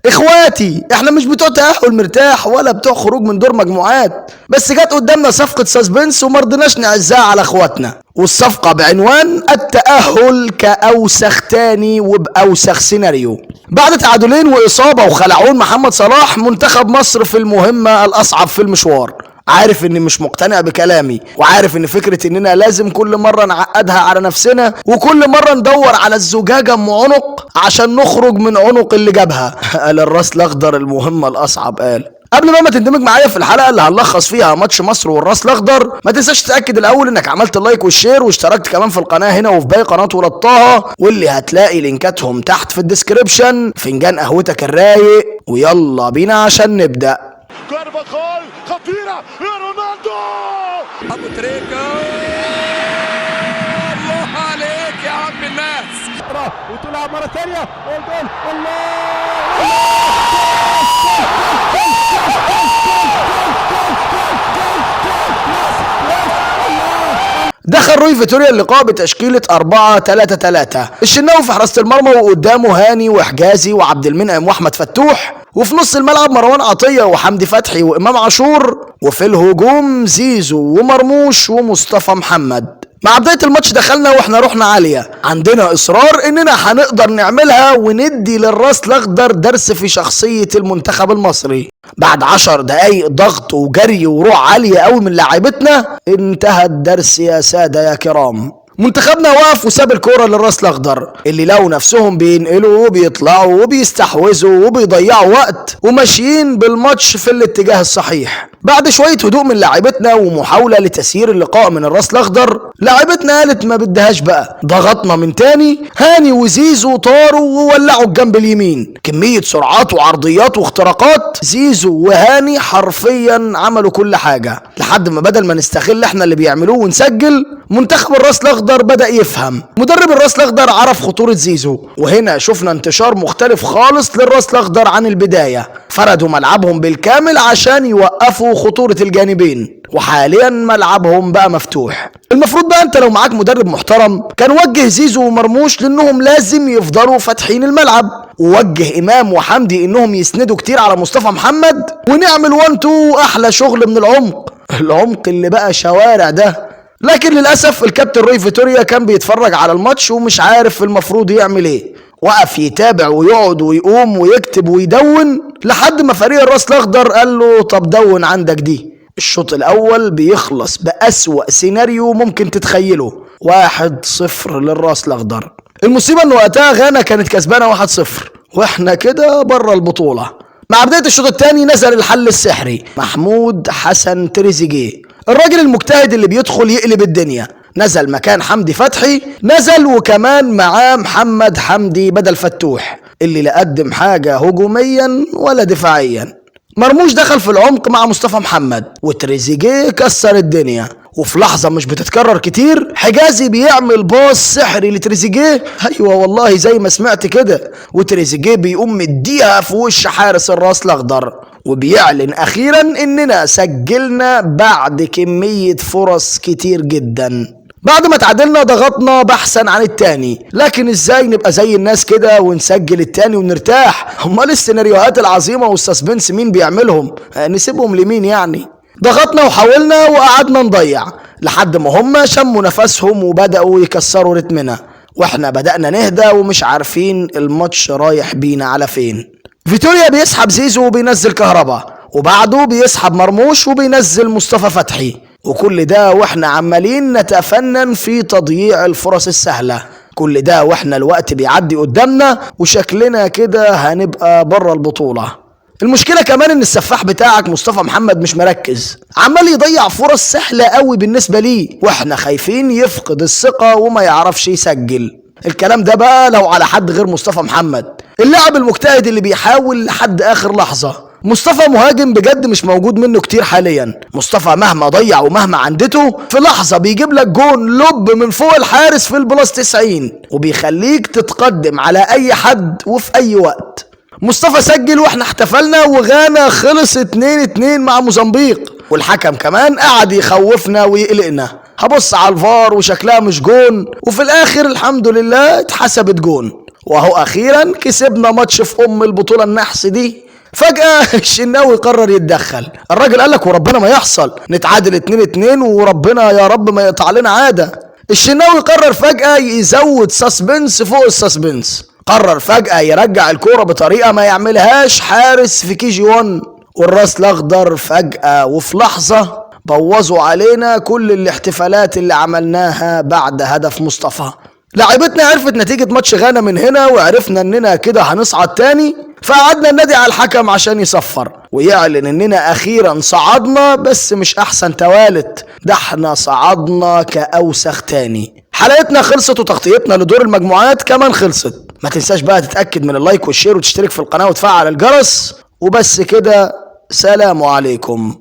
اخواتي احنا مش بتوع تأهل مرتاح ولا بتوع خروج من دور مجموعات، بس جت قدامنا صفقة suspense وما رضيناش نعزها على اخواتنا. والصفقة بعنوان التأهل كأوسخ تاني وبأوسخ سيناريو. بعد تعادلين وإصابة وخلعون محمد صلاح، منتخب مصر في المهمة الأصعب في المشوار. عارف اني مش مقتنع بكلامي، وعارف ان فكرة اننا لازم كل مرة نعقدها على نفسنا وكل مرة ندور على الزجاجة ام عنق عشان نخرج من عنق اللي جابها. قال الراس الاخضر المهمة الاصعب. قال قبل ما تندمج معايا في الحلقة اللي هنلخص فيها ماتش مصر والراس الاخضر، ما تنساش تتاكد الاول انك عملت ال like وال share واشتركت كمان في القناة هنا وفي باقي قناة ولاد طه، واللي هتلاقي لينكاتهم تحت في ال description. فنجان قهوتك الرايق ويلا بينا عشان نبدا. كارفاخال خطيرة يا رونالدو. ابو تريكه، الله عليك يا عم الناس. وتلعب مرة ثانية والجول، الله. دخل روي فيتوريا اللقاء بتشكيلة 4-3-3، الشناوي في حراسة المرمى وقدامه هاني وحجازي وعبد المنعم واحمد فتوح، وفي نص الملعب مروان عطية وحمدي فتحي وإمام عاشور، وفي الهجوم زيزو ومرموش ومصطفى محمد. مع بداية الماتش دخلنا واحنا روحنا عالية، عندنا إصرار إننا هنقدر نعملها وندي للراس الأخضر درس في شخصية المنتخب المصري. بعد 10 دقايق ضغط وجري وروح عالية قوي من لاعيبتنا، انتهى الدرس يا سادة يا كرام. منتخبنا وقف وساب الكرة للراس الأخضر اللي لقوا نفسهم بينقلوا وبيطلعوا وبيستحوذوا وبيضيعوا وقت وماشيين بالماتش في الاتجاه الصحيح. بعد شوية هدوء من لاعيبتنا ومحاولة لتسيير اللقاء من الراس الأخضر، لاعيبتنا قالت ما بدهاش بقى. ضغطنا من تاني، هاني وزيزو طاروا وولعوا الجنب اليمين، كمية سرعات وعرضيات واختراقات. زيزو وهاني حرفيا عملوا كل حاجة، لحد ما بدل ما نستغل احنا اللي بيعملوه ونسجل، منتخب الراس الأخضر بدأ يفهم. مدرب الراس الأخضر عرف خطورة زيزو، وهنا شفنا انتشار مختلف خالص للراس الأخضر عن البداية. فردوا ملعبهم بالكامل عشان يوقفوا خطورة الجانبين، وحاليا ملعبهم بقى مفتوح. المفروض بقى انت لو معاك مدرب محترم كان وجه زيزو ومرموش لانهم لازم يفضلوا فاتحين الملعب، ووجه امام وحمدي انهم يسندوا كتير على مصطفى محمد، ونعمل 1 2 احلى شغل من العمق، العمق اللي بقى شوارع ده. لكن للاسف الكابتن روي فيتوريا كان بيتفرج على الماتش ومش عارف المفروض يعمل ايه. وقف يتابع ويقعد ويقوم ويكتب ويدون لحد ما فريق الراس الاخضر قال له طب دون عندك دي. الشوط الاول بيخلص بأسوأ سيناريو ممكن تتخيله، 1-0 للراس الاخضر. المصيبة ان وقتها غانا كانت كسبانة 1-0 واحنا كده بره البطولة. مع بداية الشوط الثاني نزل الحل السحري محمود حسن تريزيجيه، الراجل المجتهد اللي بيدخل يقلب الدنيا. نزل مكان حمدي فتحي، نزل وكمان معاه محمد حمدي بدل فتوح اللي لا قدم حاجة هجوميا ولا دفاعيا. مرموش دخل في العمق مع مصطفى محمد وتريزيجيه كسر الدنيا. وفي لحظة مش بتتكرر كتير، حجازي بيعمل باص سحري لتريزيجيه، ايوه والله زي ما سمعت كده، وتريزيجيه بيقوم مديها في وش حارس الراس الاخضر، وبيعلن اخيرا اننا سجلنا بعد كمية فرص كتير جدا. بعد ما تعادلنا ضغطنا بحثا عن التاني، لكن ازاي نبقى زي الناس كده ونسجل التاني ونرتاح؟ امال السيناريوهات العظيمة وال suspense مين بيعملهم؟ نسيبهم لمين يعني؟ ضغطنا وحاولنا وقعدنا نضيع لحد ما هم شموا نفسهم وبدأوا يكسروا رتمنا، واحنا بدأنا نهدى ومش عارفين الماتش رايح بينا على فين. فيتوريا بيسحب زيزو وبينزل كهربا، وبعده بيسحب مرموش وبينزل مصطفى فتحي، وكل ده واحنا عمالين نتفنن في تضييع الفرص السهلة. كل ده واحنا الوقت بيعدي قدامنا وشكلنا كده هنبقى بره البطولة. المشكلة كمان ان السفاح بتاعك مصطفى محمد مش مركز، عمال يضيع فرص سهلة قوي بالنسبة ليه، واحنا خايفين يفقد الثقة وما يعرفش يسجل. الكلام ده بقى لو على حد غير مصطفى محمد، اللاعب المجتهد اللي بيحاول لحد اخر لحظة. مصطفى مهاجم بجد مش موجود منه كتير حاليا. مصطفى مهما ضيع ومهما عندته في لحظة بيجيب لك جون لب من فوق الحارس في ال plus 90 وبيخليك تتقدم على اي حد وفي اي وقت. مصطفى سجل واحنا احتفلنا، وغانا خلص 2-2 مع موزمبيق، والحكم كمان قعد يخوفنا ويقلقنا. هبص على الفار وشكلها مش جون، وفي الاخر الحمد لله اتحسبت جون. وهو اخيرا كسبنا ماتش في ام البطولة النحس دي. فجأة الشناوي قرر يتدخل، الراجل قال لك وربنا ما يحصل نتعادل 2-2 وربنا يا رب ما يقطع لنا عادة. الشناوي قرر فجأة يزود suspense فوق ال suspense، قرر فجأة يرجع الكورة بطريقة ما يعملهاش حارس في KG 1، والراس الاخضر فجأة وفي لحظة بوظوا علينا كل الاحتفالات اللي عملناها بعد هدف مصطفى. لعيبتنا عرفت نتيجة ماتش غانا من هنا، وعرفنا اننا كده هنصعد تاني، فقعدنا ننادي على الحكم عشان يصفر ويعلن اننا اخيرا صعدنا، بس مش احسن توالت، ده احنا صعدنا كأوسخ تاني. حلقتنا خلصت وتغطيتنا لدور المجموعات كمان خلصت. ما تنساش بقى تتأكد من ال like وال share وتشترك في القناة وتفعل الجرس، وبس كده، سلام عليكم.